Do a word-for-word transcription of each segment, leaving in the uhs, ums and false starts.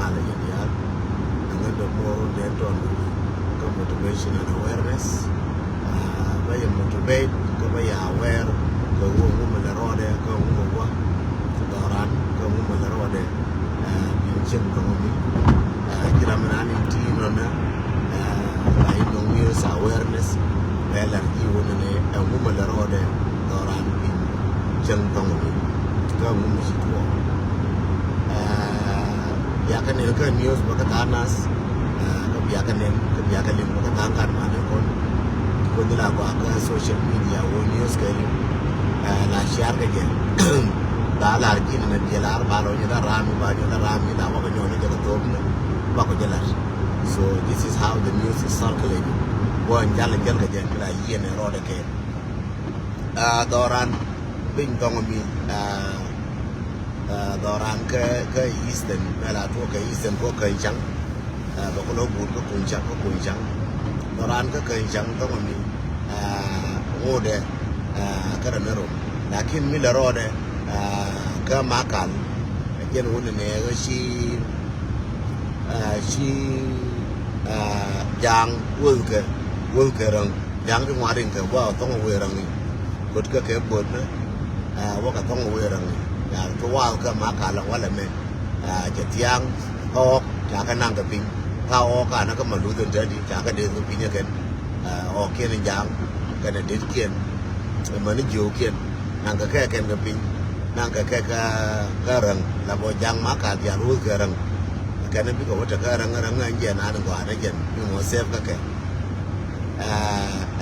Ala yɛ diaal. Ɛŋä dee mor dee tɔn kä motivation and awareness. Bä yɛ motivate kä bä yɛ aware kɛ ɣöö ŋumɛ lɛ rɔɔdɛ kä ŋumɛ wä dhɔran kä ŋumɛ lɛ rɔɔdɛ. Bin cieŋ kɔŋ mi ci ram nan in ti nɔnɛ. Ba in nɔŋ news awareness bɛ lar ji wä nɛ ɛ ŋumɛ lɛ rɔɔdɛ dhɔran bin cieŋ kɔŋ mi kä ŋumɛ ci tuɔ. Biakä nɛn kä news bä kä tha̱a̱ŋ nath. Kä biakä nɛn kä biakä liŋ bä kä tha̱a̱ŋ gat manɛ kɔn. Kɔn la gɔaa kä social media wä news kɛ liŋ. La share kɛ jɛ. La lar ji̱n nɛ diɛ lar ba lɔ nyɛ la ram mi ba nyɛ la ram mi la wä kɛ nyɔ ni jɛ kɛ thop ni ba kɔ jɛ lar. So this is how the news is circulating. Wä jal jal kɛ jɛ la yiɛ nɛ rɔɔdɛ kɛ. Dhɔran piny thɔŋ mi. Dhɔran kä kä Eastern mɛ la tuɔ kä Eastern kɔ kä caŋ. Bɛ kɔ lɔ but kä kun caŋ kä kun caŋ. Dhɔran kä kä caŋ thɔŋ mi. Ŋudɛ kä rɛ nɛ rom lakin mi lɛ rɔɔdɛ kä Makal. Jɛn wun nɛ kä ci ci jaŋ wëthkɛ wëthkɛ räŋ. Ja̱ŋ ti ŋuan riŋ kɛ gua̱a̱ thɔŋ wëë räŋ i̱. Ko̱tkɛ kɛ böt ni. Wäkɛ thɔŋ wëë räŋ i̱. Ya̱a̱ ti waal kä Makal walɛ mɛ. Cɛ thia̱a̱ŋ kä ɣɔ̱k ca kɛ naŋ kɛ piny. Kä ɣɔ̱k ka nakä ma luth in te di ca kɛ dee thok piny ɛ kɛn. Ɣɔ̱kiɛn in ja̱a̱ŋ kɛnɛ detkiɛn. Mäni jiöökiɛn naŋ kɛ kɛ kɛn kɛ piny. Naŋ kɛ kɛ kä räŋ la bɔ ja̱ŋ Makal diaal wëë kɛ räŋ. Kɛn bikɛ wä te kä räŋ räŋ ɛn jɛn an gɔaa ni jɛn bi mɔ sɛp kä kɛ.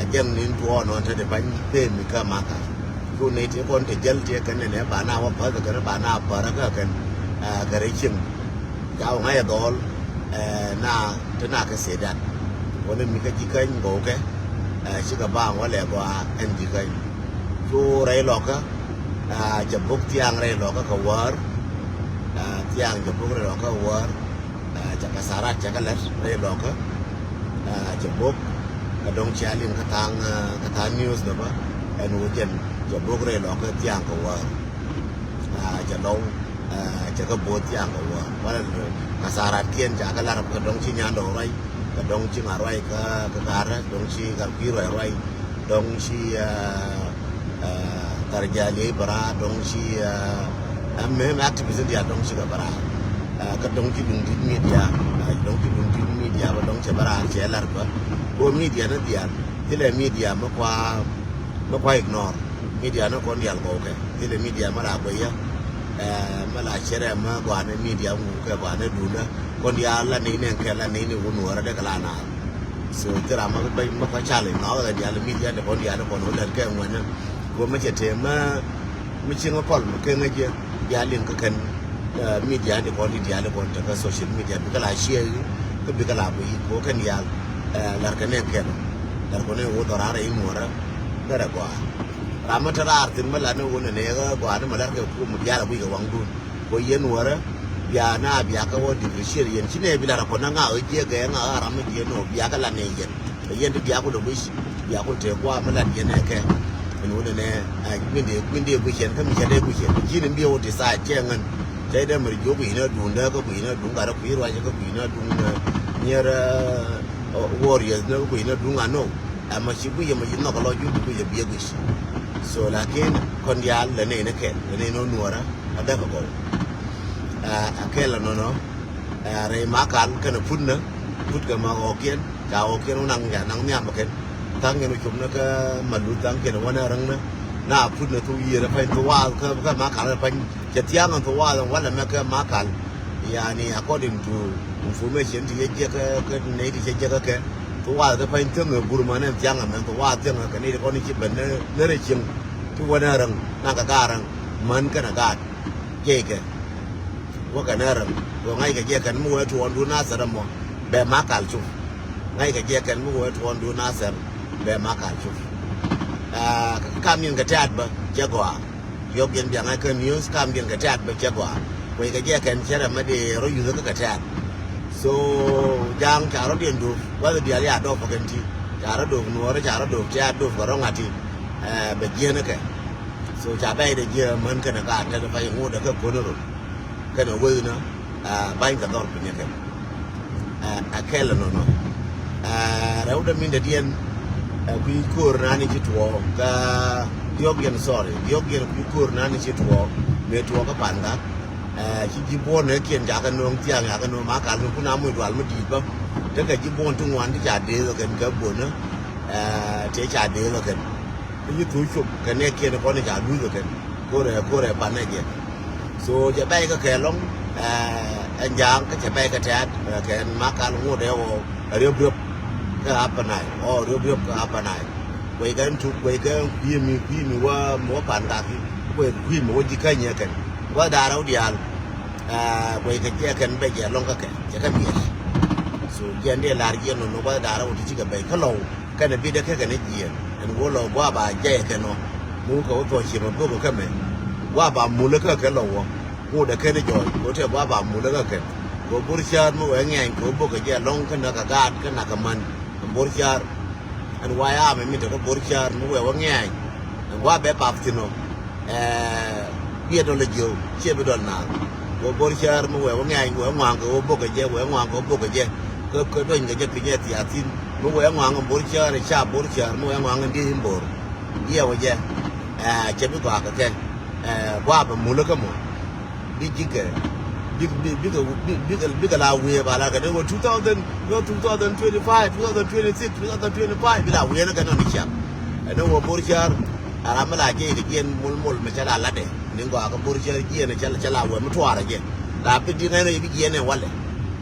A jɛŋ nin tuɔɔk nɔn te ti pany pemi kä Makal. Cu nɛy ti kɔn te jäl ti kɛn nɛnɛ ba na wä päth kɛn ba na pärä kä kɛn. Kɛ rɛy cieŋ ca wä ŋa̱c ɛ dhɔl. Na te na kɛ sedan wä ni mi kä ji̱ käny gɔwkɛ. Cikɛ ba wä lɛ gɔaa ɛn ji̱ käny. Cu rɛy lɔkä cɛ bok thiaŋ rɛy lɔkä kɛ wäär. Thiaŋ cɛ bok rɛy lɔkä kɛ wäär. Cɛ kasarat cɛ kɛ lɛt rɛy lɔkä. Cɛ bok kɛ dɔ̱ŋ cia liŋ kä thaŋ kä thaŋ news nɔmɔ. Ɛn wä jɛn cɛ bok rɛy lɔkä thiaŋ kɛ wäär. Cɛ lɔw cɛ kɛ bo̱o̱th thiaŋ kɛ wäär wala kasarat kiɛn ca kɛ lar kɛ dɔ̱ŋ ci nyandɔ ruac kɛ dɔ̱ŋ ci ŋa̱ ruac kä kä karä dɔ̱ŋ ci gat kui̱ ruac ruac. Dɔ̱ŋ ci thar jali bara dɔ̱ŋ ci. Mem activist dial dɔ̱ŋ ci kɛ bara. Kä dɔ̱ŋ ci luŋ dit media. Dɔ̱ŋ ci luŋ dit media ba dɔ̱ŋ cɛ bara cɛ lar ba. Ko media ni dial thilɛ media mi kua mi kua ignore. Media ni kɔn dial gɔw kɛ thilɛ media mi la guɛyä. Mi la cɛrɛ mi gɔanɛ media ŋu kɛ gɔanɛ dundä. Kɔn dial la ni nɛn kɛ la ni ni wun wärä dee kɛ la naar. So thil ram ma bä ma kɔ challenge nɔɔk kɛ dial media ni kɔn dial kɔn wä lɛt kɛ ŋuɛnä. Kɔ ma cɛ te ma mi cieŋ kɔl ma kɛ ŋäc jɛ dial in kä kɛn. Media ni kɔn di dial kɔn te kä social media bikɛ la share kä bikɛ la bui kɔ kɛn dial. Lar kɛ nɛn kɛn lar kɔn in wä dhɔrarɛ in wärä. Kɛ rɛ gɔaa ram ma te raar thin ma la ni wä ni nɛ kä gɔaa ni ma lar kɛ kum dial bui kɛ waŋ dun. Kɔ yɛn wärä bia na bia kä wä differentiate yɛn ci nɛ bi la ra kɔn na ŋa ɣä jiɛ gɛ ŋa ɣä ram mi jiɛ nɔ bia kä la nɛ yɛn. Kɛ yɛn ti bia ku lɛ wi̱c bia ku tëë kua mi la yɛn nɛ kɛ. Min wä nɛ nɛ min dee min dee guic yɛn kä mi cɛ dee guic yɛn ji̱n in bi wä decide cɛ ŋän. Cɛ dee mɛr jiök guic nɛ duŋ dee kä guic nɛ duŋ gat rɛ kui̱ ruac kä guic nɛ duŋ nɛ nyier warriors nɛ kä guic nɛ duŋ a nɔ. Ɛmɔ ci guic ɛmɔ ci nhɔk lɔ jur guic ɛ biɛ guic. So lakin kɔn diaal lɛ nɛy ni kɛl lɛ nɛy ni nuɔrä a däk a gɔw. A kɛl anɔnɔ. Rɛy Makal kɛn a put nä put kɛ ma ɣɔɔkiɛn ca ɣɔɔkiɛn wä naŋ ca naŋ nhiam kɛn. Thaŋ kɛn wä cop nä kä ma luth thaŋ kɛn wä nä räŋ nä. Na put nä thok yiëër ɛ pany thok waal kä Makal ɛ pany. Cɛ thia̱a̱ŋ ɛn thok waal ɛn walɛ mɛ kä Makal. Yani according to information ti cɛ jiɛk kä nɛy ti cɛ jiɛk kä kɛ thok waal kä pany thiäŋ ɛ Burma nɛn thia̱a̱ŋ ɛmɛn thok waal thiäŋ ɛ kɛ nɛy ti kɔn ci ben ni rɛ cieŋ. Ti wä ni räŋ naŋ kɛ gaat räŋ män kɛn ɛ gaat jiɛc kɛ. Wä kɛn ɛ räŋ wä ŋa̱c kɛ jiɛk kɛn mi wä tuɔɔn dun Nasir ɛmɔ bɛ Makal cop. Ŋa̱c kɛ jiɛk kɛn mi wä tuɔɔn dun Nasir bɛ Makal cop. Kam yin kɛ tɛ̈t bä cɛ gɔaa. Yɔk yɛn biaŋ a kä news kam yɛn kɛ tɛ̈t bä cɛ gɔaa. Kuec kɛ jɛ kɛn cɛ rɛ mɛ dee rɔ yuth kä kɛ tɛ̈t. So ja̱a̱ŋ ca rɔ diɛn dop gua̱th diaal ya dop kɛn ti ca rɔ dop nuɔɔrä ca rɔ dop tɛ̈t dop kɛ rɔ ŋa̱t ti. Bɛ jiɛn kɛ so ca bɛy dɛ jiɛ män kɛn ɛ gaat tɛt pay ŋot ɛ kɛ kuɔn rot kɛn ɛ weth nä. Aa, bany kɛ dhɔr piny ɛ kɛn. Aa, ɛ kɛl ɛnɔnɔ. Aa, rɛwdɛ min dɛdiɛn, aa, kui̱ ko̱r nani ci tuɔɔk kä diɔ̱k yɛn, sorry, diɔ̱k yɛn kui̱ ko̱r nani ci tuɔɔk mëë tuɔɔk kä Pangak. Aa, ci ji̱ buɔ̱n ɛ kiɛn ca kɛ nööŋ thiaŋ, ca kɛ nööŋ ma kal ni kun a muc dual mi di̱i̱t bä. Tekɛ ji̱ buɔ̱n ti ŋuan ti ca dee kɛ kɛn kä buɔ̱n ɛ. Aa, tëë ca dee kɛ kɛn. Kä ci thuc cop kɛ nɛɛkiɛn kɔn ca luth kɛ kɛn. Ko̱rɛ, ko̱rɛ panɛ jɛ. So cɛ bɛy kä kɛ lɔŋ, ɛɛ, ɛn ja̱a̱ŋ kä cɛ bɛy kä tɛ̈t, ɛɛ, kɛ ma kal ŋot ɛ ɣɔw, ɛ riöp riöp kä Upper Nile, ɔ riöp riöp kä Upper Nile. Kueckɛ ɛn tuk, kueckɛ kui̱ mi, kui̱ mi wä, mi wä Pangak i̱, kueckɛ kui̱ mi wä ji̱ käny ɛ kɛn. Wä da̱rä wä diaal, ɛɛ, kueckɛ jɛ kɛn bɛ jɛ lɔŋ kä kɛ, cɛ kɛ miɛt. So jɛ ɛn dee la̱r jɛ nɔnɔ wä da̱rä wä ti cikɛ bɛy kä lɔw. Kɛnɛ bidɛ kɛ kɛnɛ jiɛn ɛn wä lɔ gua̱a̱ ba jɛyɛ kɛn ɔ. Mi wä kɛ wä thuɔ̱k ciɛ mɛ bok kɛ mɛ. Gua̱a̱ ba mulä kä kɛ lɔ wä. Ŋot ɛ kɛn jɔɔc kɛ wä tɛ gua̱a̱ ba mulä kä kɛn. Kɛ wä Bor Cäär mi wɛ ŋiɛny kɛ wä bok kɛ jɛ lɔŋ kä näk kɛ gaat kä näk kɛ man. Ɛn Bor Cäär. Ɛn wayamɛ mi te kä Bor Cäär mi wɛ wä ŋiɛny. Ɛn gua̱a̱ bɛ pap thi̱n ɔ. Ɛɛ, biɛ dɔl jiöw, ciɛ bi dɔl naath. Wä Bor Cäär mi wee wä ŋɛɛny, wee ŋua̱a̱ŋ kɛ wä bok kɛ jɛ, wee ŋua̱a̱ŋ kɛ wä bok kɛ jɛ. Kä, kä duɔ̱ny kɛ jɛ piny ɛ thiathin. Mi wee ŋua̱a̱ŋ Bor Cäär, ca Bor Cäär, mi wee ŋua̱a̱ŋ di̱i̱t in Bor. Biɛ wä jɛ. Ɛɛ, cɛ bi gɔaa kɛ kɛ. Ɛɛ, gua̱a̱ bɛ mulä kä mɔ. Bi ji̱kɛ. Bi, bi, bikɛ, bi, bikɛ, bikɛ la wee ba la kɛ ni wä two thousand, no, two thousand twenty-five, two thousand twenty-six, two thousand twenty-five, bi la wee ni kɛ nɔ ni ciaŋ. Ɛn ni wä Bor Cäär. A ram mi la jiɛc kɛ jiɛn mol mol mi cɛ la latdɛ. Ni gɔaa kä Bor Cäär jiɛn cɛ la, cɛ la wee mi tuaarɛ jɛ. La bi di̱t ŋäcnɛ bi jiɛn ɛ walɛ.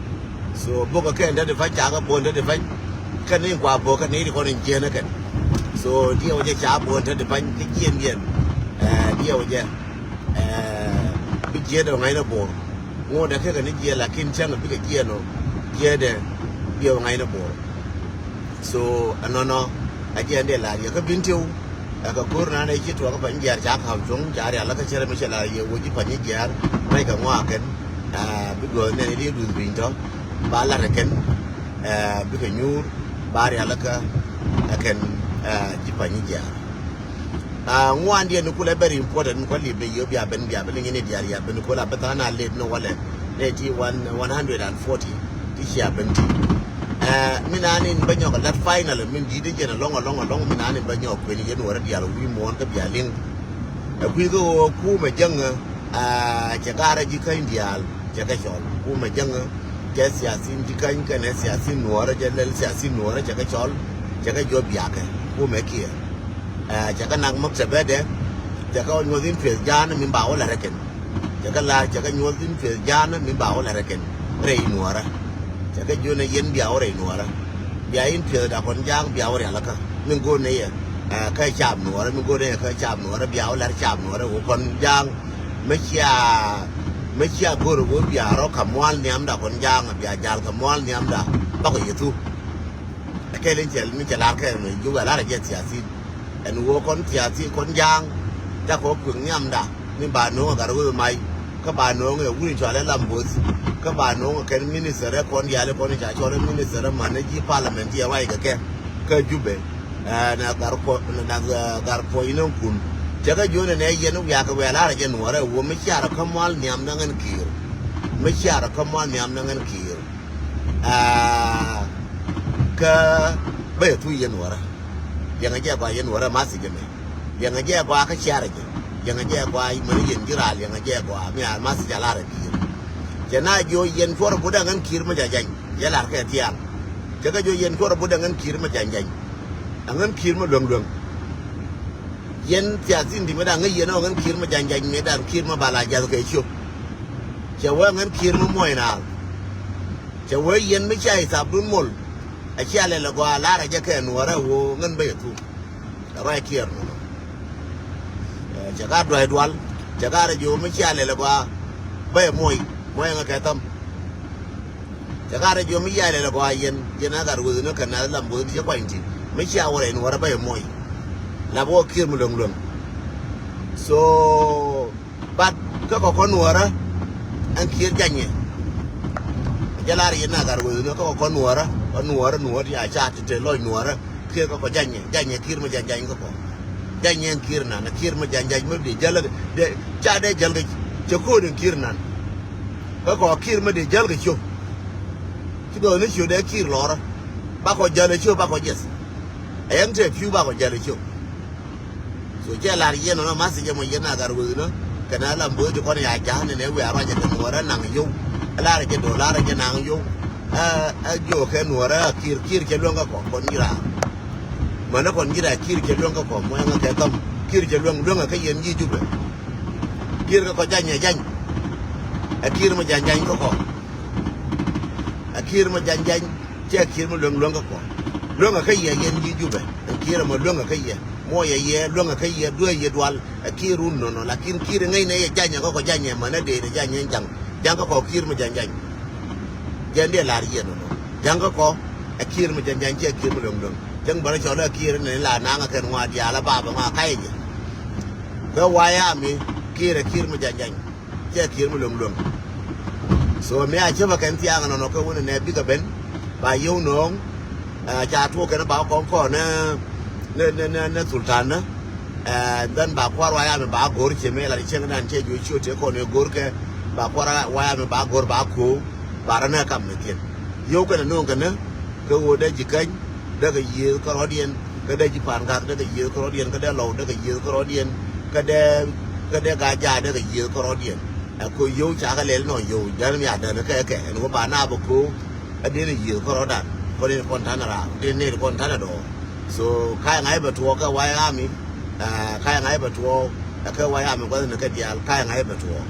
So bok kɛ kɛn dädi pa̱ny ca kɛ buɔ̱n dädi pa̱ny. Kɛn ni kua bok kɛn ni ti kɔn in jiɛn ɛ kɛn. So diɛw jɛ ca buɔ̱n dädi pa̱ny kä jiɛn jiɛn. Ɛɛ, diɛw jɛ. Ɛɛ, bi jiɛn ɛ ŋäcnɛ Bor. Ŋot ɛ kɛ kɛ ni jiɛn lakin cäŋ bikɛ jiɛn ɔ. Jiɛn ɛ diɛw ŋäcnɛ Bor. So ɛnɔnɔ a jiɛn dee la̱r yɛ kä Bentiu. Ɛ kɛ ko̱r nan ɛ ci tuɔɔk kä Panyijiar ca ka̱m cuɔ̱ŋ ca rial kä cärɛ mi cɛ la̱r yɛ wä ji̱ Panyijiar. Ŋäc kɛ ŋɔak kɛn. Ɛ, bi duɔth nɛn i̱ di duth piny tɔ ba la̱r ɛ kɛn. Ɛ, bikɛ nyuur ba rial kä ɛ kɛn. Ɛ, ji̱ Panyijiar. Aa, ŋuandiɛn ni kulɛ very important, ni kua lip ni yio̱ bia ben, bia ben ni ŋi̱ni diaal ya ben ni kula ben tha̱a̱ŋ na late ni walɛ. Ni ti one, one hundred and forty ti cia ben ti. Ɛɛ, mi naan in bä nyɔk lat final, min di̱t jɛn alɔŋ, alɔŋ, alɔŋ, mi naan in bä nyɔk kueni yɛn wärä diaal wi̱i̱ muɔ̱ɔ̱n kä bia liŋ. Ɛ kui̱ kä ɣöö kumɛ jäŋä, aa, cɛ gaarä ji̱ käny diaal cɛ kɛ cɔl. Kumɛ jäŋä, cɛ siasin ji̱ käny kɛnɛ siasin nuɔ̱ɔ̱rä, cɛ lɛl siasin nuɔ̱ɔ̱rä cɛ kɛ cɔl, cɛ kɛ jiɔ biakɛ. Kumɛ kiɛ. Ɛ, cɛ kɛ nak maktabädɛ, cɛ kɛ nyuɔth in tueth ja̱a̱n mi ba wä lɛ rɛkɛn. Cɛ kɛ la̱r, cɛ kɛ nyuɔth in tueth ja̱a̱n mi ba wä lɛ rɛkɛn. Rɛy nuɔ̱ɔ̱rä. Cɛ kɛ jiön ɛ yɛn bia wä rɛy nuɔ̱ɔ̱rä. Bia in tueth da kɔn ja̱a̱n bia wä rialikä. Mi go̱o̱r nɛ yɛ, ɛ, kä caap nuɔ̱ɔ̱rä, mi go̱o̱r nɛ yɛ kä caap nuɔ̱ɔ̱rä, bia wä lɛr caap nuɔ̱ɔ̱rä wä kɔn ja̱a̱n. Mi cia, mi cia go̱o̱r wä bia rɔ kɛ mual nhiamda kɔn ja̱a̱n, bia jal kɛ mual nhiamda. Bakɔ yɛ thu. Ɛ kɛl in cɛl mi cɛ lar kɛ mɛ ji̱ wɛ lar ɛ jɛ thiathin. Ɛn ɣöö kɔn thiathin kɔn ja̱a̱ŋ. Ca kɔ kueŋ nhiamda mi ba no̱o̱ŋ ɛ gat ɣöö mac. Kä ba no̱o̱ŋ ɛ wun in cɔal ɛ Lamboth. Kä ba no̱o̱ŋ ɛ kɛn minister ɛ kɔn diaal ɛ kɔn in ca cɔl ɛ minister ɛ man ɛ ji̱ parliament ti ɛ ruac kɛ kɛ. Kä Jubɛ. Ɛ, na gat kuɔ, na, na, ɛ, gat kuɔ inɔŋ kun. Cɛ kɛ jiön ɛn ɛ yɛn wiakɛ wɛ lar ɛ jɛ nuɔɔrɛ ɛ ɣöö mi ciarɛ kä mual nhiam na ŋän ki̱i̱r. Mi ciarɛ kä mual nhiam na ŋän ki̱i̱r. Aa, kä bä yɛ thuc yɛn wärä. Liɛŋɛ jɛ gɔaa yɛn wärä math jɛ mɛ. Liɛŋɛ jɛ gɔaa kä ciarɛ jɛ. Liɛŋɛ jɛ gɔaa mɛn yɛn ji̱ raal liɛŋɛ jɛ gɔaa mi a math jɛ lar a di̱i̱r. Cɛ na jiɔ yɛn cuɔr butdɛ ŋän ki̱i̱r mi ca jany. Jɛ lar kɛ thiaal. Cɛ kɛ jiɔ yɛn cuɔr butdɛ ŋän ki̱i̱r mi ca jany. A ŋän ki̱i̱r mi luäŋ luäŋ. Yɛn thiathin ti mi da̱ŋ ŋäc yɛn ɔ ŋän ki̱i̱r mi ca jany mi da̱ŋ ki̱i̱r mi ba la jath kɛ ciöp. Cɛ wee ŋän ki̱i̱r mi muɔ̱c naath. Cɛ wee yɛn mi cia ithabdun mol. A cia lɛl ɛ gɔaa lar ɛ jɛ kɛ nuɔ̱ɔ̱rɛ ɣöö ŋän bä yɛ thuk. Ɛ ruac kiɛɛr nɔnɔ. Ɛ, cɛ ka duac dual. Cɛ ka rɛ jiök mi cia lɛl ɛ gɔaa. Bä yɛ muɔ̱c. Muɔ̱c ɛŋɛ kɛ thäm. Cɛ ka rɛ jiök mi cia lɛl ɛ gɔaa yɛn. Yɛn a gat weth ni kɛ nath lam bo̱th ni cɛ kuany ti. Mi cia wä rɛy nuɔ̱ɔ̱rɛ bä yɛ muɔ̱c. Lap wä kiɛɛr mi luäŋ luäŋ. So, but kä kɔkɔ nuɔɔrä ɛn kiɛɛr janyɛ. Jɛ lar yɛn na gat weth ni kä kɔkɔ nuɔɔrä, kä nuɔɔrä nuɔɔrä ti a ca ti te lɔc nuɔɔrä. Kiɛɛr kɔkɔ janyɛ, janyɛ kiɛɛr mi jany jany kɔkɔ. Janyɛ ɛn kiɛɛr nan, kiɛɛr mi jany jany mi dee jäl, dee ca dee jäl kɛ cɛ ko̱o̱n ɛn kiɛɛr nan. Kä kɔ Kiir mi dee jäl kɛ ciök. Ci dɔɔni ciök dee Kiir lɔrä. Bakɔ jäl ɛ ciök, bakɔ jiɛth. Ɛ yɛn te pi̱w bakɔ jäl ɛ ciök. So cɛ lar yɛn nɔ ma si jɛ mɔ yɛn a gar wee nɔ. Kɛn a lam bo̱o̱th ti kɔn ya ja̱a̱n ni nɛ wee a ruacɛ kɛ nuɔrä naŋ yio̱w. Ɛ lar jɛ do̱ lar jɛ naŋ yio̱w. Ɛ, ɛ jiök kɛ nuɔrä a Kiir, Kiir cɛ luäŋ kä kɔ kɔn ji̱ raar. Mänä kɔn ji̱ raar Kiir cɛ luäŋ kä kɔ muɔ̱ŋ kɛ thɔm. Kiir cɛ luäŋ, luäŋ kä yɛn ji̱ Jubɛ. Kiir kä kɔ jany ɛ jany. Ɛ Kiir mɔ jany jany kä kɔ. Ɛ Kiir mɔ jany jany. Cɛ Kiir mɔ luäŋ luäŋ kä kɔ. Luäŋ kä yɛ yɛn ji̱ Jubɛ. Ɛ Kiir mɔ luäŋ kä yɛ. Muɔyɛ yɛ, luäŋ kä yɛ, duee yɛ dual. Ɛ Kiir run nɔnɔ. Lakin Kiir ŋäcnɛ yɛ jany kä kɔ jany ɛ mänä dee ni jany ɛ jaŋ. Jaŋ kä kɔ Kiir mɔ jany jany. Jɛn diɛ lar yɛ nɔnɔ. Jaŋ kä kɔ. Ɛ Kiir mɔ jany jany, cɛ Kiir mɔ luäŋ luäŋ. Cäŋ bärä cɔl ɛ Kiir ni la naŋ ɛ kɛn ŋɔa diaal ɛ baba ŋɔa kayɛ jɛ. Kä wayami Kiir ɛ Kiir mi jany jany. Cɛ Kiir mi luäŋ luäŋ. So mi a cäpä kɛn thiaŋ nɔnɔ kä wunɛ nɛ bikɛ ben. Ba yio̱w nööŋ. Ɛ, ca tuɔɔk kɛn ba kɔŋ kɔn nɛ, nɛ, nɛ, nɛ, nɛ Sultan nɛ. Ɛ, then ba kua̱r wayami ba go̱r cɛ mi la cieŋ dan cɛ juɔc ciöt tëë kɔn ɛ go̱r kɛ. Ba kua̱r wayami ba go̱r ba ko̱o̱k. Ba rɔ nɛ kam ni thi̱n. Yio̱w kɛn nööŋ kɛn nɛ. Kä ɣöö dee ji̱ käny, dee kɛ yiëëth kärɔ̱diɛn, kä dee ji̱ pa̱a̱n gak, dee kɛ yiëëth kärɔ̱diɛn, kä dee lɔw, dee kɛ yiëëth kärɔ̱diɛn, kä dee, kä dee gaa jaat, dee kɛ yiëëth kärɔ̱diɛn. Ɛ ko yio̱w ca kɛ lɛl nɔ yio̱w, dɛn mi a dɛn kɛ kɛ, ɛn wä ba na bä ko, ɛ dee ni yiëëth kärɔ̱dan, kɔn in kɔn tanɛ raar, dee ni kɔn tanɛ dɔɔr. So, ka̱a̱c ŋa̱c bɛ tuɔɔk kɛ wayami, ɛ, ka̱a̱c ŋa̱c bɛ tuɔɔk, ɛ kɛ wayami gua̱th ni kɛ diaal, ka̱a̱c ŋa̱c bɛ tuɔɔk.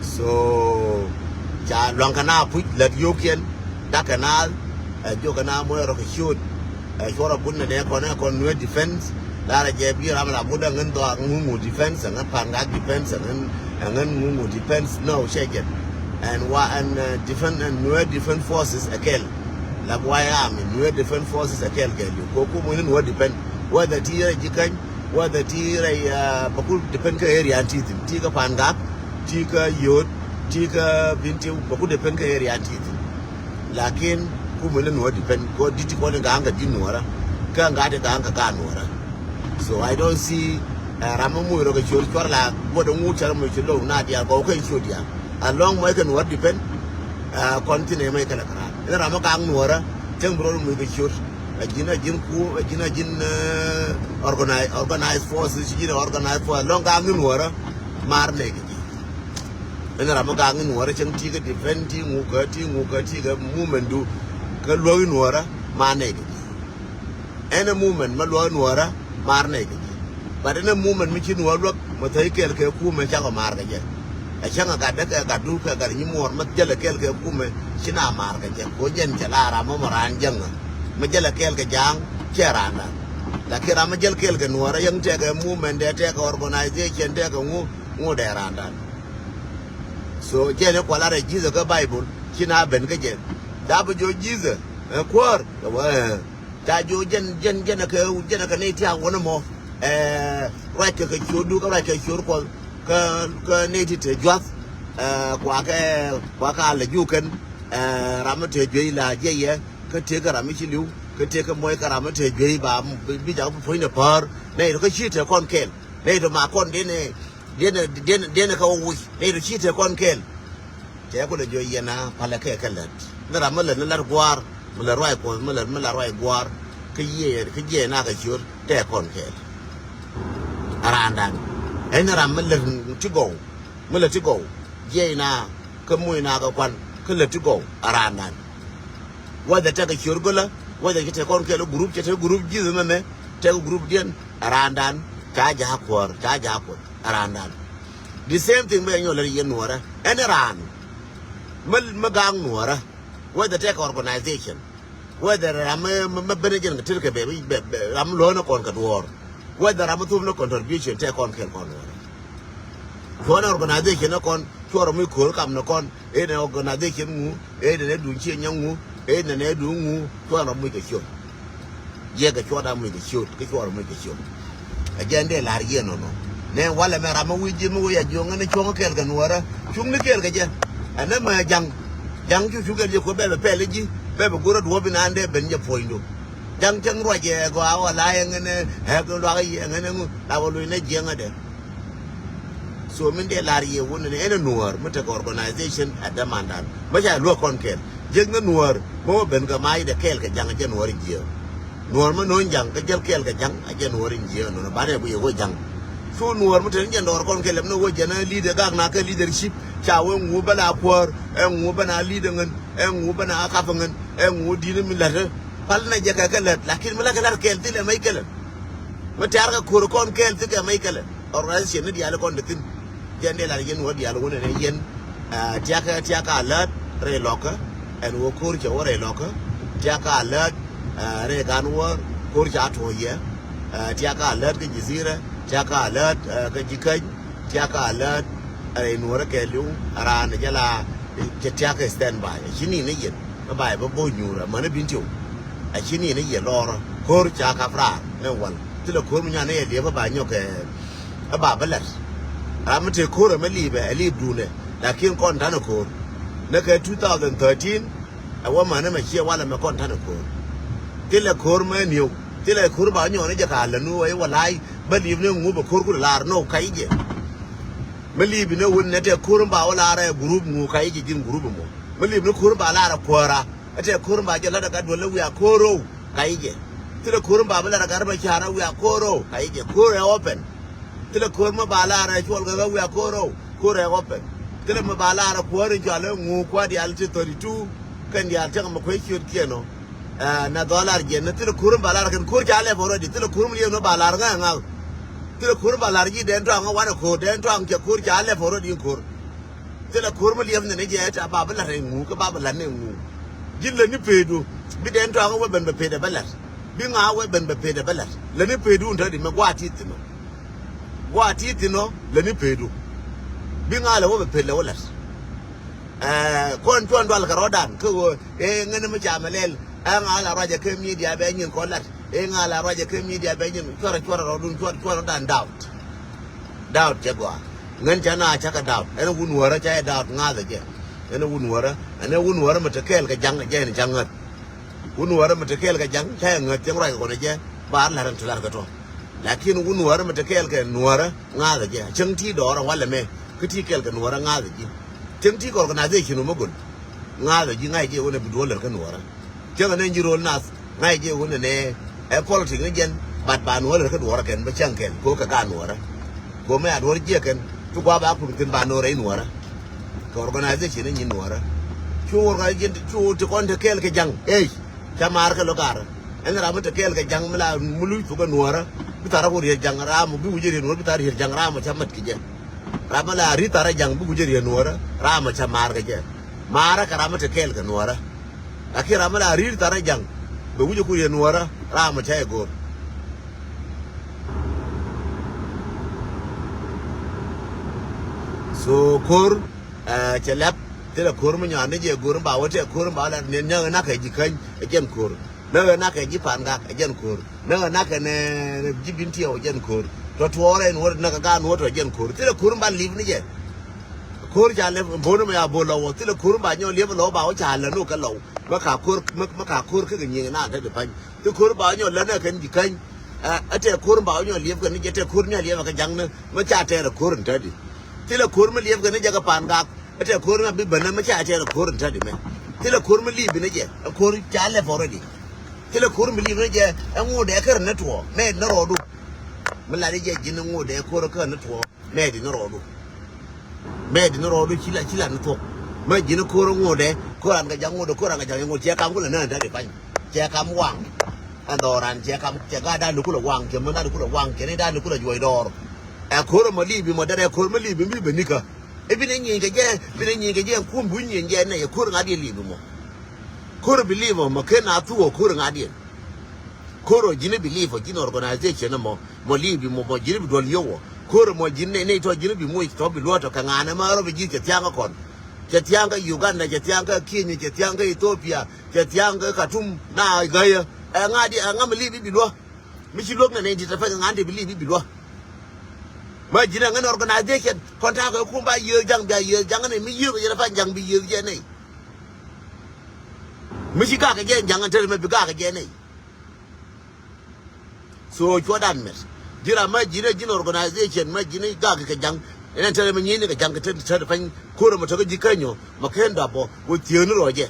So ca luaŋ kɛ na puc lät yio̱o̱kiɛn, dak kɛ na, ɛ, jiök kɛ na muɔc rɔ kɛ ciöt. Ɛ, cuɔr a bun nɛ dee kɔn ɛ kɔn Nuer defense. Lar a jɛ bi ram la bun dɛ ŋän dhɔak ŋuŋu defense, ɛ ŋän pa̱a̱n gak defense, ɛ ŋän, ɛ ŋän ŋuŋu defense. No, cɛ jɛn. Ɛn wa ɛn, ɛ, defense, ɛn Nuer defense forces ɛ kɛl. Lap wayami Nuer defense forces ɛ kɛl kɛl yio̱w. Ko kum wini Nuer defense. Whether ti rɛ ji̱ käny, whether ti rɛy, ah, bä ku depend kä area an ti thi̱n, ti kä pa̱a̱n gak, ti kä yio̱o̱t, ti kä bin ti bä ku depend kä area an ti thi̱n. Lakin kumɛ ni nuɔ̱ɔ̱r depend kɔ di̱t ti kɔn in ga̱a̱ŋ kɛ di̱t nuɔ̱ɔ̱rä, kä ŋa̱t in ga̱a̱ŋ kɛ ga̱a̱ nuɔ̱ɔ̱rä. So I don't see, eh, ram mi muc rɔ kɛ ciöt cuar la guɔt in ŋut cär muc ci lo̱w na diaal kɔ kɛ ciöt diaal. As long mɔc kɛ nuɔ̱ɔ̱r depend, eh, kɔn thin ɛ mɔc kɛ lɛ kɛ raar. Ɛn ram mi ga̱a̱ŋ nuɔ̱ɔ̱rä cäŋ bi rɔ muc kɛ ciöt. A ji̱n, a ji̱n ku, a ji̱n, a ji̱n, eh, organize, organize forces, ci ji̱n organize forces. Lɔŋ gaŋ in wärä, mar nɛ kɛ ji̱. Ɛn ram mi gaŋ in wärä cäŋ ti kɛ defend, ti ŋu kä, ti ŋu kä, ti kɛ movement du. Kä luäk in wärä, mar nɛ kɛ ji̱. Ɛn ɛ movement ma luäk in wärä, mar nɛ kɛ ji̱. But ɛn ɛ movement mi ci in wä luäk, ma thäi kɛɛl kɛ kumɛ cakɔ mar kɛ jɛ. Ɛ cäŋ a gat dee kɛ gat du kɛ gat nyi muɔr ma jäl ɛ kɛɛl kɛ kumɛ ci na mar kɛ jɛ. Ko jɛn cɛ la ram mɔ ma raan jäŋä. Mi jäl ɛ kɛɛl kɛ ja̱a̱ŋ cɛ raandan. Lakin ram mi jäl kɛɛl kɛ nuɔ̱ɔ̱rä yäŋ tɛkɛ movement dɛ tɛkɛ organization tɛkɛ ŋu ŋu dɛ raandan. So jɛn ɛ kualarɛ Jesus kä Bible ci na ben kä jɛ. Ca bi jiök Jesus ɛ kuäär kɛ wä ɛ. Ca jiök jɛn jɛn jɛn ɛ kɛ jɛn ɛ kɛ nɛy tia̱a̱ŋ wä ni mɔ. Ɛ ruac kɛ kɛ ciötdu kä ruac kɛ ciöt Kuɔth kä kä nɛy ti te jua̱th. Ɛ kuakɛ kuakɛ a lɛ jiök kɛn. Ɛ ram mi te juey la jiɛc yɛ. Kä tëëk kɛ ram mi ci li̱w, kä tëëk kɛ muɔc kɛ ram mi te juey ba bi jak bi puɔ̱nydɛ päär. Nɛy tɔ kä ci te kɔn kɛɛl. Nɛy tɔ ma kɔn denɛ denɛ denɛ denɛ kɛ wä wi̱c. Nɛy tɔ ci te kɔn kɛɛl. Cɛ kulɛ jiök yɛn a palɛ kɛ kɛ lät. Ni ram mi lät ni lat gua̱a̱r, mi lät ruac Kuɔth, mi lät mi lat ruac gua̱a̱r. Kä yiëë kä jiɛc na kɛ ciöt te kɔn kɛɛl. A raandan. Ɛn ni ram mi lät ti gɔw. Mi lät ti gɔw jiɛc na kä muc na kä kuan kä lät ti gɔw a raandan. Whether tekɛ ciöt gölä, whether ci te kɔn kɛɛl group, ci te group ji̱th mɛmɛ, tekɛ group diɛn a raandan. Ca ja̱a̱k kuäär, ca ja̱a̱k kuäär a raandan. The same thing bɛ nyɔl lät yɛn nuɔ̱ɔ̱rä. Ɛn raan mi mi ga̱a̱ŋ nuɔ̱ɔ̱rä, whether tekɛ organization, whether ram mi mi mi ben jɛn kɛ tet kɛ bɛ bɛ bɛ ram mi lo̱o̱n kɔn kɛ duɔ̱ɔ̱r, whether ram mi thop ni contribution tɛ kɔn kɛɛl kɔn wä. Cuɔn organization ni kɔn, cuɔr mi ko̱r kam ni kɔn, ɛ ni organization ŋu, ɛ ni ni duŋ ciɛ nyɛ ŋu, ɛ ni ni duŋ ŋu, cuɔn ram mi kɛ ciöt. Yɛ kɛ cuɔt a muc kɛ ciöt, kɛ cuɔt a muc kɛ ciöt. Ɛ jɛn dee la̱r yɛn nɔnɔ. Nɛ walɛ mɛ ram mi wi̱c ji̱ mi wi̱c a jiöŋä ni cuɔ̱ŋ kɛɛl kɛ nuɔ̱ɔ̱rä. Cuŋni kɛɛl kɛ jɛ. Ɛn ɛmɛ ja̱ŋ. Ja̱ŋ cu cu kɛɛl jɛ kuɛ bɛ bɛ pɛl i̱ ji̱. Bɛ bɛ go̱r a duɔ̱ɔ̱p inandɛ ben jɛ puɔ̱nydu. Ja̱ŋ cäŋ ruac ɛ gɔaa wä la yɛ ŋänɛ ɛ kɛ luak yɛ ŋänɛ ŋu. La wä luc nɛ jiɛŋädɛ. So min dee lar yɛ wun ni ɛn ɛ Nuɔɔr mi tekɛ organization ɛ dämandan. Mɛ ca luäk kɔn kɛl. Jiäk ni Nuɔɔr mɛ wä ben kɛ mac dɛ kɛɛl kɛ Jaŋ, ɛ jɛ Nuɔɔr in jiääk. Nuɔɔr mɛ no̱o̱ŋ Jaŋ kä jäl kɛɛl kɛ Jaŋ, ɛ jɛ Nuɔɔr in jiääk. Nɔnɔ banɛ guic ɛ wä Jaŋ. So Nuɔɔr mi te ni jɛ dɔɔr kɔn kɛl ɛmɛ ni wä jɛ ni leader gak na kɛ leadership. Ca wee ŋu bä la kuäär, ɛ ŋu bä na leader ŋän, ɛ ŋu bä na kap ŋän, ɛ ŋu di̱t mi la̱t. Pal na jɛ kɛ kɛ lät, lakin mi la kɛ la̱t kɛɛl thilɛ mɛ ikɛlɛ. Mi tɛ̈r kɛ ko̱r kɔn kɛɛl thikɛ mɛ ikɛlɛ. Organization ni diaal kɔn te thi̱n. Jɛn dee lar yɛn wä diaal wä nɛnɛ yɛn. Tiakä, tiakä alert rɛy lɔkä. Ɛn wä ko̱r cɛ wä rɛy lɔkä. Tiakä alert rɛy gan wä ko̱r ca tuɔ̱ɔ̱c yɛ. Tiakä alert kä Jizira. Tiakä alert kä Jikäny. Tiakä alert rɛy Nuɔrä kɛɛliw. Raan jɛ la cɛ tiakä standby. Ci ni ni yɛn. Kä ba yɛ bä bo̱o̱c nyuur amäni bin tiw. A ci ni ni yɛ lɔɔrä ko̱r ca kap raar ni wal. Thilɛ ko̱r mi nyan ni yɛ liɛp kä ba nyɔk ɛ ba bä la̱t. Ram mi te ko̱r ɛmɛ liipɛ ɛ liip duundɛ. Lakin kɔn ta̱nɛ ko̱r ni kɛ two thousand thirteen. Ɛ wä mäni mɛ ciɛ walɛ mɛ kɔn ta̱nɛ ko̱r. Thilɛ ko̱r mɛ niw. Thilɛ ko̱r ba nyɔk ni jɛ ka lɛ nu ɛ wä la̱a̱c bä liip ni ŋup ɛ ko̱r kulɛ laar nɔw kac jɛ. Mi liip ni wun nɛ tɛ ko̱r mi ba wä laar ɛ gurup ŋu kac jɛ ji̱n gurup ɛmɔ. Mi liip ni ko̱r mi ba laar ɛ kuäära. Ɛ tɛ ko̱r mi ba jɛ la̱t ɛ gat duɔl ɛ wiaa ko̱r ro̱w ka i̱ jɛ. Thilɛ ko̱r mi ba bi la̱t ɛ gat ɛ bɛ ca̱r ɛ wiaa ko̱r ro̱w ka i̱ jɛ. Ko̱r ɛ open. Thilɛ ko̱r mi ba la̱r ɛ cuɔl kɛ ɛ wiaa ko̱r ro̱w. Ko̱r ɛ open. Thilɛ mi ba la̱r ɛ kuäär in cɔal ɛ ŋu kua̱r diaal ti thirty two. Kɛn diaal cäŋ mi kuec ciöt kiɛn ɔ. Ɛ na dhɔl lar jiɛn ni thilɛ ko̱r mi ba la̱r ɛ kɛn ko̱r ca lɛp already. Thilɛ ko̱r mi liep ni ba la̱r ŋa̱ ŋa̱. Thilɛ ko̱r mi ba la̱r ji̱ dɛn tɔaŋ ɛ wanɛ ko̱r dɛn tɔaŋ cɛ ko̱r ca lɛp already in ko̱r. Thilɛ ko̱r mi liɛp nɛn i̱ jɛ ta ba bi la̱t ɛ ŋu kä ba bi la̱t ni ŋu. Ji̱n lätni peedu bi dɛn tɔaŋ wee ben bɛ peet ɛ bä la̱t. Bi ŋa̱ wee ben bɛ peet ɛ bä la̱t. Lätni peedu in te di mɛ gua̱a̱ ti thi̱n ɔ. Gua̱a̱ ti thi̱n ɔ lätni peedu. Bi ŋa̱ lɛ wee bɛ peet lɛ wä la̱t. Ɛɛ kɔn cuɔn dual kɛ rɔ̱dan kä ɣöö ëë ŋäni mi ca mɛ lɛl. Ɛ ŋa̱ la ruacɛ kä media bɛ nyin kɔn la̱t. Ëë ŋa̱ la ruacɛ kä media bɛ nyin cuarɛ cuarɛ rɔ̱dun cuarɛ cuarɛ rɔ̱dan doubt. Doubt cɛ gɔaa. Ŋän cä na cä kɛ doubt. Ɛn wun wärä cä yɛ doubt ŋa̱thä jɛ. Ɛn wun wärä. Ɛn wun wärä mi te kɛɛl kɛ ja̱ŋ jɛ ɛn cä ŋäth. Wun wärä mi te kɛɛl kɛ ja̱ŋ cä yɛ ŋäth cieŋ ruac kɛ kɔnɛ jɛ. Bar la̱r ɛn ti la̱r kɛ tɔ. Lakin wun wärä mi te kɛɛl kɛ nuɔrä ŋa̱thä jɛ. Cäŋ ti dɔɔrä walɛ mɛ. Kä ti kɛɛl kɛ nuɔrä ŋa̱thä ji̱. Cäŋ ti kɛ organization wä mi gol. Ŋa̱thä ji̱ ŋa̱c jɛ wun ɛ bi duɔl lär kä nuɔrä. Cäŋ ɛn ji̱ rol nath ŋa̱c jɛ wun ɛnɛ ɛ politic ni jɛn. But ba nuɔrä kä duɔrä kɛn bä cäŋ kɛn ko kɛ ka nuɔrä. Ko mɛ a duɔrä jiɛ kɛn cu gua ba kun kɛn ba nuɔrä i nuɔrä. Kɛ organization ni nyin nuɔrä. Cu organization cu ti kɔn te kɛɛl kɛ ja̱ŋ ey. Ca maar kɛ lo garä. Ɛn ram mi te kɛɛl kɛ ja̱ŋ mi la mi luc thuk ɛ nuɔrä. Bi thar a ku rier ja̱ŋ ram mi bi wi̱c rier nuɔrä bi thar rier ja̱ŋ ram mi ca mät kɛ jɛ. Ram mi la ri thar a ja̱ŋ bi wi̱c rier nuɔrä ram mi ca maar kɛ jɛ. Maarä kɛ ram mi te kɛɛl kɛ nuɔrä. Lakin ram mi la ri̱i̱r thar ɛ ja̱ŋ bɛ wi̱c ɛ kur yɛ nuɔrä ram ɔ ca yɛ go̱o̱r. So ko̱r cɛ lɛp thilɛ ko̱r mi nyɔaani jɛ go̱o̱r mi ba wä tɛ ko̱r mi ba wä la nen nyäk ɛ nak kɛ ji̱ käny ɛ jɛn ko̱r. Näk ɛ nak kɛ ji̱ pa̱a̱n gak ɛ jɛn ko̱r. Näk ɛ nak kɛ nɛ ji̱ bin tiɛw ɛ jɛn ko̱r. Tɔ tuɔɔrɛ in wä näk ɛ gaan wä tɔ ɛ jɛn ko̱r thilɛ ko̱r mi ba li̱p ni jɛ. Ko̱r ca lɛp bo̱o̱n mi ya bo̱o̱n lɔw ɔ thilɛ ko̱r mi ba nyɔk liɛp lɔw ba wä ca lɛ nok kɛ lɔw. Mä ka ko̱r mä ka ko̱r kä kɛ nyiŋ na te di pa̱ny. Ti ko̱r ba nyɔ länɛ kɛn ji̱ käny. Ɛ tɛ ko̱r ba nyɔ liɛp kɛn jɛ tɛ ko̱r ni a liɛp kɛ jaŋni mä ca tɛɛr ko̱r in tädi. Ti lɛ ko̱r mi liɛp kɛn jɛ kɛ pa̱a̱n gak. Ɛ tɛ ko̱r ni a bi bänä mä ca tɛɛr ko̱r in tädi mɛ. Ti lɛ ko̱r mi li̱i̱p ni jɛ ɛ ko̱r ca lɛp already. Ti lɛ ko̱r mi li̱i̱p ni jɛ ɛ ŋot dɛ kär ni tuɔɔ mɛ ni rɔɔdu. Mi lat jɛ ji̱n ŋot dɛ ko̱r kär ni tuɔɔ. Mɛɛdi ni rɔɔdu. Mɛɛdi ni rɔɔdu ci la ci la ni thuɔ̱k. Mɛ ji̱n ko̱r ŋotdɛ ko̱r an kɛ ja̱ŋ ŋotdɛ ko̱r an kɛ ja̱ŋ ŋot cɛ kam kulɛ nään dadi pany. Cɛ kam waŋ. Ɛn dhɔran cɛ kam cɛ gaat dani kulɛ waŋ cɛ män dani kulɛ waŋ cɛ ni dani kulɛ juɔc dɔɔr. Ɛ ko̱r ɛmɔ li̱i̱bi mɔ dɛrɛ ko̱r mɛ li̱i̱bi mi bɛ nikä. I̱ bi ni nyieny kɛ jɛ bi ni nyieny kɛ jɛ ɛn kum buny nyieny jɛ ɛn nɛ yɛ ko̱r ŋa̱t yɛ li̱i̱bi mɔ. Ko̱r bi li̱i̱bi mɔ ken a thuɔ̱k ko̱r ŋa̱t yɛ. Ko̱r ɔ ji̱n bi li̱i̱bi ɔ ji̱n organization mɔ. Mɔ li̱i̱bi mɔ mɔ ji̱n bi duɔl yio̱w ɔ ko̱r mɔ ji̱n nɛy nɛy tɔ ji̱n bi moc tɔ bi luɔ̱t tɔ kɛ ŋa̱n ɛmɛ rɔ bi ji̱ cɛ thia̱a̱ŋ kä kɔn. Cɛ thia̱a̱ŋ kä Uganda cɛ thia̱a̱ŋ kä Kenya cɛ thia̱a̱ŋ kä Ethiopia cɛ thia̱a̱ŋ kä Katum na gäyä. Ɛ ŋa̱ di ɛ ŋa̱ mi li̱i̱bi bi luɔ̱. Mi ci luɔ̱k nɛ nɛy ti tɛ pɛk ŋa̱n ti bi li̱i̱bi bi luɔ̱. Mɛ ji̱n ɛ ŋän organization kɔn ta̱a̱ kɛ kum ba yiëëth ja̱ŋ bia yiëëth ja̱ŋ nɛy mi yiëëth jɛ tɛ pɛk ja̱ŋ bi yiëëth jɛ nɛy. Mi ci gakɛ jɛ ja̱ŋ ɛn te mɛ bi gakɛ jɛ nɛy. So cuɔ̱dan mɛt ji̱ ram ma ji̱n ɛ ji̱n organization ma ji̱n ɛ gak kɛ ja̱ŋ. Ɛn ɛn tɛrɛ mi nyi̱i̱ni kɛ ja̱ŋ kɛ tet tet pany ko̱r ɛmɔ tekä ji̱ känyɔ mɔ ken dapɔ wä thieen rɔɔcɛ.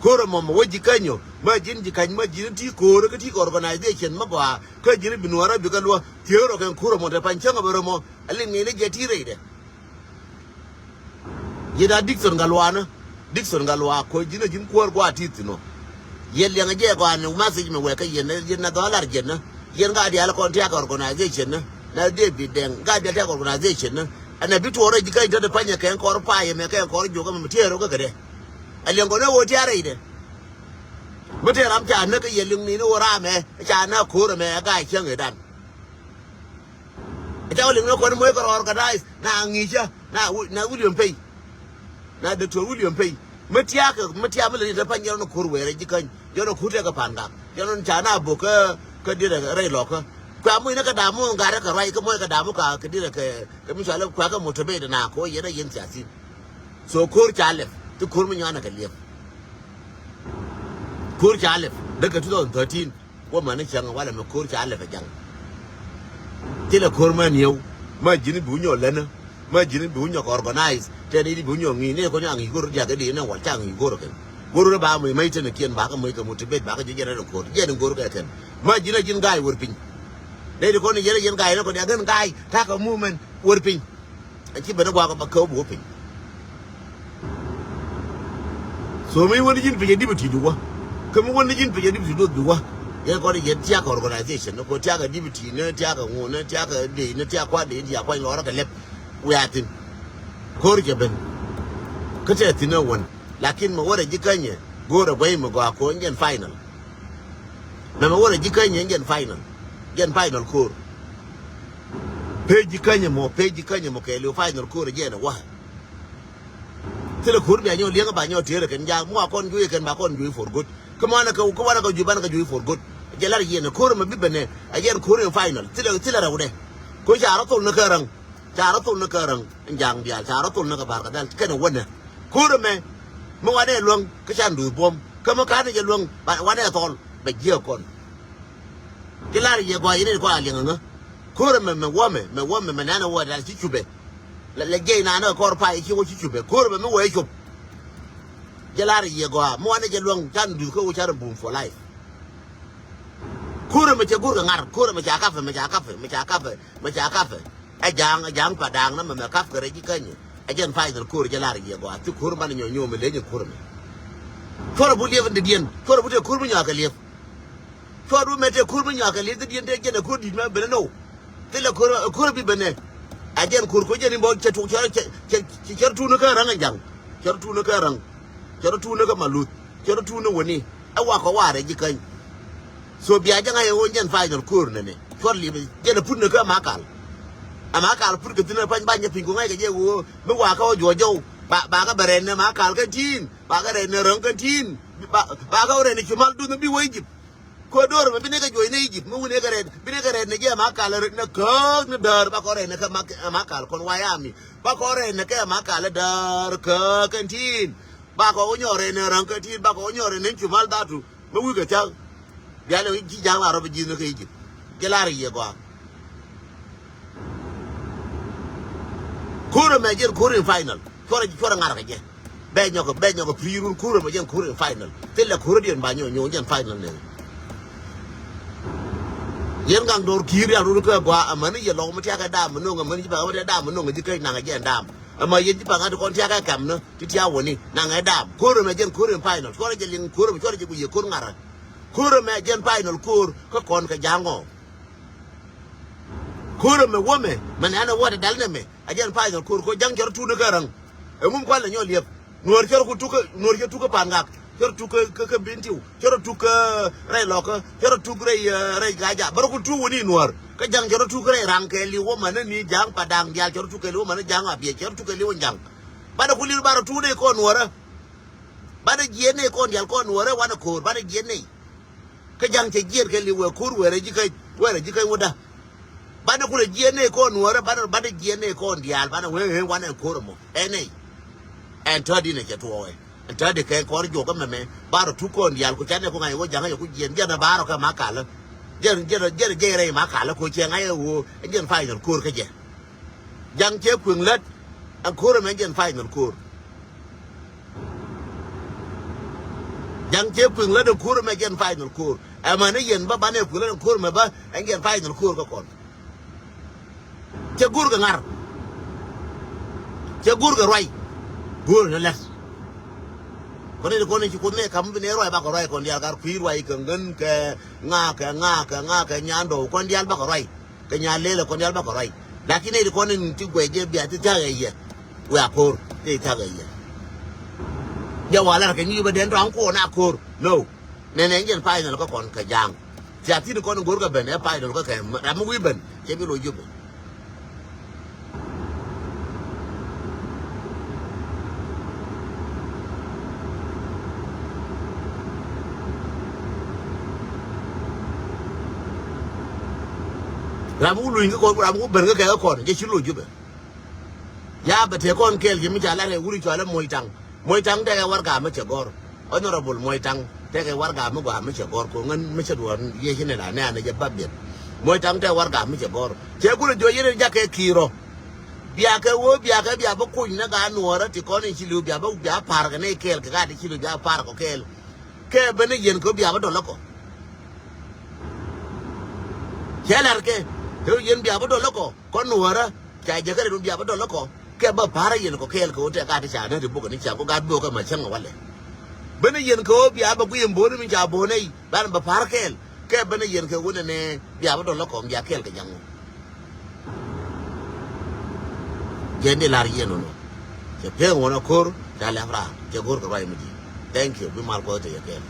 Ko̱r ɛmɔ mɔ wä ji̱ känyɔ ma ji̱n ji̱ ka̱ny ma ji̱n ti ko̱r kä ti kɛ organization ma gɔaa kä ji̱n bi nuɔrä bikɛ luɔ thieen rɔɔkɛn ko̱r ɛmɔ te pany cäŋ ɛ bɛ rɔmɔ. Ɛ liŋ ŋi̱i̱ni jɛ ti rɛydɛ. Yet a Dickson Gatluak ni. Dickson Gatluak kɔ ji̱n a ji̱n kuäär gua̱a̱ ti̱i̱ thi̱n ɔ. Yet liɛŋ a jɛ gɔaa ni message mi wɛɛkä yɛn ni yɛn na dhɔaar lar jɛn ni. Yɛn ka diaal kɔn tiak organization ni. Na David Deng ka diaal tiak organization ni. Ɛn a bi tuɔɔr a ji̱ kä in te di panyɛ kɛ in kɔr payɛ mɛ kɛ in kɔr jiök ɛmɛ mi tiɛɛr ɔ kä kɛ dɛ. A liɛŋ kɔn ɛ ɣöö tiaar rɛydɛ. Mi te ram ca näk kä yɛ liŋ ni ni ɣöö ram ɛ ca näk ko̱r ɛmɛ ɛ ga̱a̱c cäŋ ëëdan. Ca wä liŋ ni kɔn moc kɛ rɔɔr kɛ da̱a̱c na ŋi̱i̱cä na Wi-, na William Pey. Na Doctor William Pey. Mi tiakä, mi tiakä mi lɛ ni te pany jɔn ko̱r wɛɛrɛ ji̱ käny. Jɔn ko̱r tɛkɛ pa̱a̱n gak. Jɔn ca na bok kä, kä dirɛ rɛy lɔkä. Kua moc ni kɛ da̱a̱m mi gat kɛ ruac kä moc kɛ da̱a̱m mi kua kɛ dirɛ kɛ, kɛ mi cua lɛ kua kɛ motivate na ko̱ yɛn a yɛn thiathin. So ko̱r ca lɛp. Ti ko̱r mi nyɔanɛ kɛ liɛp. Ko̱r ca lɛp. Dee kɛ two thousand thirteen. Wä mani cäŋ walɛ mɛ ko̱r ca lɛ pɛ jaŋ. Thilɛ ko̱r mɛ niɛw. Mɛ ji̱n bi wä nyɔ länä. Mɛ ji̱n bi wä nyɔ kɛ organize. Tɛn i̱ bi wä nyɔ ŋi̱i̱c ni kɔn yaŋ i̱ go̱r diakä di ni wal caŋ i̱ go̱r kɛn. Go̱r rɛ ba mɛ mɛ itɛn kiɛn ba kɛ mɛ kɛ motivate ba kɛ ji̱ jɛn rɛ ko̱r. Jɛn go̱r kɛ kɛn. Mɛ ji̱n a ji̱n ga̱a̱c wär piny. Nɛ di kɔn yɛn a yɛn ga̱a̱c ni kɔn yaŋ ga̱a̱c wär piny. A ci ben a guak ba käp wä piny. So mi wä ni ji̱n piny a dip a ti duwä. Kä mi wä ni ji̱n piny a dip a ti duwä bi wä. Yɛn kɔn yɛn tiak organization ni ko tiak a dip a ti ni tiak a ŋu ni tiak a dee ni tiak kua dee ni tiak kua lɔrä kɛ lɛp. Wiaa thin. Ko̱r cɛ ben. Kä tɛ thin a wän. Lakin mi wä rɛ ji̱ känyɛ go̱o̱r a guey mi gɔaa ko̱n jɛn final. Mɛmɛ wä rɛ ji̱ känyɛ jɛn final. Jɛn final ko̱r. Pee ji̱ känyɛ mɔ, pee ji̱ känyɛ mɔ kɛɛliw final ko̱r jɛn ɛ wä. Thilɛ ko̱r bia nyɔ liɛŋ ba nyɔ tiɛɛr kɛn jaak mua kɔn juɔy kɛn ba kɔn juɔy for good. Kä mɔ anɛ kɛ, kä wanɛ kɛ juɔy banɛ kɛ juɔy for good. Jɛ lar yɛn ko̱r mɛ bi bɛnɛ a jɛn ko̱r in final. Thilɛ, thilɛ rɛwdɛ. Ko̱ ca rɔ thol ni kä räŋ. Ca rɔ thol ni kä räŋ. Ja̱a̱ŋ diaal ca rɔ thol ni kä Bar Kadhal kɛnɛ wänɛ. Ko̱r ɛmɛ mi wanɛ luäŋ kä can duth buɔ̱m kä mi ka̱n jɛ luäŋ ba wanɛ thɔl bɛ jiɛk kɔn. Ci lar yɛ gɔaa yɛn in kɔn a liɛŋ ɛŋä. Ko̱r ɛmɛ mɛ wämɛ mɛ wämɛ mɛ nɛnɛ wä dal ci cupɛ. Lɛ lɛ jiɛc nanɛ kɔr pay ci wä ci cupɛ ko̱r ɛmɛ mi wä ɛ cup. Ci lar yɛ gɔaa mi wanɛ jɛ luäŋ can duth kä wä can bum for life. Ko̱r ɛmɛ cɛ go̱r kɛ ŋa̱r ko̱r ɛmɛ ca kapɛ mɛ ca kapɛ mɛ ca kapɛ mɛ ca kapɛ. Ɛ ja̱a̱ŋ, ɛ ja̱a̱ŋ pa da̱a̱ŋ na mɛmɛ kap kɛ rɛc ji̱ känyɛ. Ɛ jɛn pay dhɔl ko̱r jɛ lar yɛ gɔaa. Thi ko̱r banɛ nyɔ nyɔ mɛ leny ko̱r mɛ. Cuɔrɛ bu liɛp in dädiɛn. Cuɔrɛ bu tëë ko̱r mi nyɔakɛ liɛp. Cuɔrɛ bu mɛ tëë ko̱r mi nyɔakɛ liɛp dädiɛn tëë jɛn ɛ ko̱r di̱t mɛ ben ɛ now. Thilɛ ko̱r, ko̱r bi ben ɛ. Ɛ jɛn ko̱r ko̱ jɛn in bɔ cɛ tuɔk cɛ, cɛ, cɛ, cɛ, cɛ tuun kä räŋ ɛ ja̱ŋ. Cɛ tuun kä räŋ. Cɛ tuun kä maluth. Cɛ tuun wäni. Ɛ wakɔ warɛ ji̱ käny. So bia jɛ ŋa̱c ɛ ɣöö jɛn final ko̱r nɛnɛ. Cuɔr li̱p jɛn ɛ put ni kä Makal. Ɛ Makal put kɛ thi̱n ɛ pa̱ny banyɛ piny ku ŋa̱c kɛ jɛ ɣöö mi wakä ɣä juɔ̱ɔ̱c jɔw. Ba, ba kɛ bɛ rɛn ni Makal kɛn ti̱i̱n. Ba kɛ rɛn ni Räŋ kɛn ti̱i̱n. Ba, ba kɛ rɛn ni Cumal duth mi bi wä Egypt. Ko̱ do̱r mɛ bi ni kɛ juɔ̱c ni Egypt mi wuni kɛ rɛn bi ni kɛ rɛn ni jɛ Makal ni käk ni däär ba kɔ rɛn ni kä Mak-, Makal kɔn White Army. Ba kɔ rɛn ni kɛ Makal däär käk kɛn ti̱i̱n. Ba kɔ wä nyɔɔr rɛn ni Räŋ kɛn ti̱i̱n ba kɔ wä nyɔɔr rɛn ni Cumal dhatu. Mi wi̱i̱ kɛ thia̱k. Diaal i̱ ji̱ ja̱a̱ŋ la rɔ̱ bi ji̱n ni kä Egypt. Jɛ lar i̱ yɛ gɔaa. Ko̱r ɛmɛ jɛn ko̱r in final. Cuɔrɛ, cuɔrɛ ŋa̱r kɛ jɛ. Bɛ nyɔk, bɛ nyɔk pi̱i̱run ko̱r ɛmɛ jɛn ko̱r in final. Thilɛ ko̱r diɛn ba nyɔ nyɔ jɛn final nɛ. Yɛn gaŋ do̱r ki̱i̱r yan run kä gɔaa amäni yɛ lɔk mi tiakɛ dam mi no̱ŋ amäni ji̱ bɛ ɣä mi tiakɛ dam mi no̱ŋ ji̱ käc naŋ jɛn dam. Ama yɛn ji̱ paŋä ti kɔn tiakä kɛm ni ti tia̱a̱ wäni naŋ ɛ dam. Ko̱r ɛmɛ jɛn ko̱r in final. Cuɔrɛ jɛ liŋ ko̱r ɛmɛ cuɔrɛ jɛ ku yɛ ko̱r ŋa̱rä. Ko̱r ɛmɛ jɛn final ko̱r kä kɔn kɛ ja̱a̱ŋ ɔ. Ko̱r ɛmɛ wämɛ mɛ nɛn ɛ wä ti dal nɛmɛ. Ɛ jɛn final ko̱r ko̱ ja̱ŋ cɛ rɔ tuut ni kä räŋ. Ɛŋu mi kualɛ nyɔl yɛp. Nuɔ̱ɔ̱r cɛ rɔ ku tukä, nuɔ̱ɔ̱r cɛ tukä pa̱a̱n ŋak. Cɛ rɔ tuk kä, kä, kä Bentiu. Cɛ rɔ tuk kä rɛy Lɔkä. Cɛ rɔ tuk rɛy, eh, rɛy Gaja. Bä rɔ ku tuk wäni nuɔ̱ɔ̱r. Kä ja̱ŋ cɛ rɔ tuk rɛy Raŋ kɛɛliw wä mänä ni ja̱ŋ pa da̱a̱ŋ diaal cɛ rɔ tuk kɛɛliw wä mänä ja̱ŋ a biɛc cɛ rɔ tuk kɛɛliw wä ja̱ŋ. Banɛ ku li̱r ba rɔ tuk ni kɔn nuɔ̱ɔ̱rä. Banɛ jiɛɛn ni kɔn diaal kɔn nuɔ̱ɔ̱rä wanɛ ko̱o̱r banɛ jiɛɛn ni. Kä ja̱ŋ cɛ jiɛɛn kɛɛliw wä ko̱o̱r wɛrɛ ji̱ käc wɛrɛ ji̱ käc wädä. Banɛ kulɛ jiɛɛn nɛy kɔn nuɔ̱ɔ̱rä banɛ, banɛ jiɛɛn nɛy kɔn diaal banɛ wee ɣeeŋ wanɛ ko̱r ɛmɔ. Ɛn nɛy. Ɛn täätdi nɛ cɛ tuɔɔkɛ. Ɛn täätdi kɛ kɔr juɔk kä mɛmɛ. Ba rɔ tuk kɔn diaal ku canɛ ku ŋa̱c ɣöö ja̱ŋä yɛ ku jiɛɛn jiɛn ɛ ba rɔ kɛ ma kalä. Jiɛn, jiɛn, jiɛn, jiɛn rɛy ma kalä ko̱ cɛ ŋa̱c ɛ ɣöö ɛn jiɛn final ko̱r kä jɛ. Ja̱ŋ cɛ kueŋ lät ɛn ko̱r ɛmɛ jɛn final ko̱r. Ja̱ŋ cɛ kueŋ lät ɛn ko̱r ɛmɛ jɛn final ko̱r. Ɛmɛ ni yɛn bä banɛ kueŋ lät ɛn ko̱r ɛmɛ bä ɛn jɛn final ko̱r kä kɔn. Cɛ go̱r kɛ ŋa̱r. Cɛ go̱r kɛ ruac. Go̱r ni lät. Kɔn ni kɔn ni ci kuoth ni kam bi ni ruac bakɔ ruac kɔn diaal kar kui̱ ruac kɛ ŋän kɛ ŋa kɛ ŋa kɛ ŋa kɛ nyandɔw kɔn diaal bakɔ ruac. Kɛ nya lelɛ kɔn yal bakɔ ruac. Lakin nɛy ti kɔn in ti guɛc jɛ bia ti thiak ɛ yɛ. Wia ko̱r ti thiak ɛ yɛ. Jɛ wa lar kɛ nyi bä den tɔŋ ko̱r na ko̱r. No. Nɛnɛ in jɛn final kä kɔn kɛ ja̱a̱ŋ. Thiak ti ni kɔn in go̱r kɛ ben ɛ final kä kɛ ram mi wi̱i̱ ben cɛ bi loc jupɛ. Ram mi wä luny kä kɔn, ram mi wä ben kä kɛ kä kɔn jɛ ci loc jupɛ. Ya bɛ te kɔn kɛɛl jɛ mi ca lat ɛ wuri cɔal ɛ Moc Taŋ. Moc Taŋ tekɛ warɛgak mi cɛ gɔr. Honorable Moc Taŋ tekɛ warɛgak mi gɔaa mi cɛ gɔr ko ŋän mi cɛ duɔ̱ɔ̱r yecä ni la nɛ anɛ jɛ bap biɛt. Moc Taŋ tekɛ warɛgak mi cɛ gɔr. Cɛ kulɛ jiɔ yɛn in jakɛ ki̱i̱r ɔ. Bia kɛ wee bia kɛ bia bä kuny ni gaa nuɔɔrä ti kɔn in ci li̱w bia bä bia pa̱a̱r kɛ nɛy kɛɛl kɛ gaa ti ci li̱w bia pa̱a̱r kɔ kɛɛl. Kɛ ben ni yɛn kɛ wee bia bä dɔl lä kɔ. Cɛ la̱r kɛ te yɛn bia bä dɔl lä kɔ kɔn nuɔɔrä. Ca jɛ kɛ rɛ dun bia bä dɔl lä kɔ kɛ bä pa̱a̱r yɛn kɔ kɛɛl kɛ wee tɛ gaa ti ca nä ti bukɛ ni ca kɔ gaa duɔ̱ɔ̱kɛ ma cäŋ wälɛ. Ben ni yɛn kɛ wee bia bä guiy in bo̱o̱ni mi ca bo̱o̱nɛ i̱ ban bä pa̱a̱r kɛɛl. Kɛ ben ni yɛn kɛ wee nɛnɛ bia bä dɔl lä kɔ bia kɛɛl kɛ ja̱ŋ wä. Jɛn di lar yien nɔ. Cɛ pek ŋuɔn a ko̱r ca lɛp raar cɛ go̱r kɛ ruac mi di. Thank you bi mal kuɔth te yɛ kɛɛl.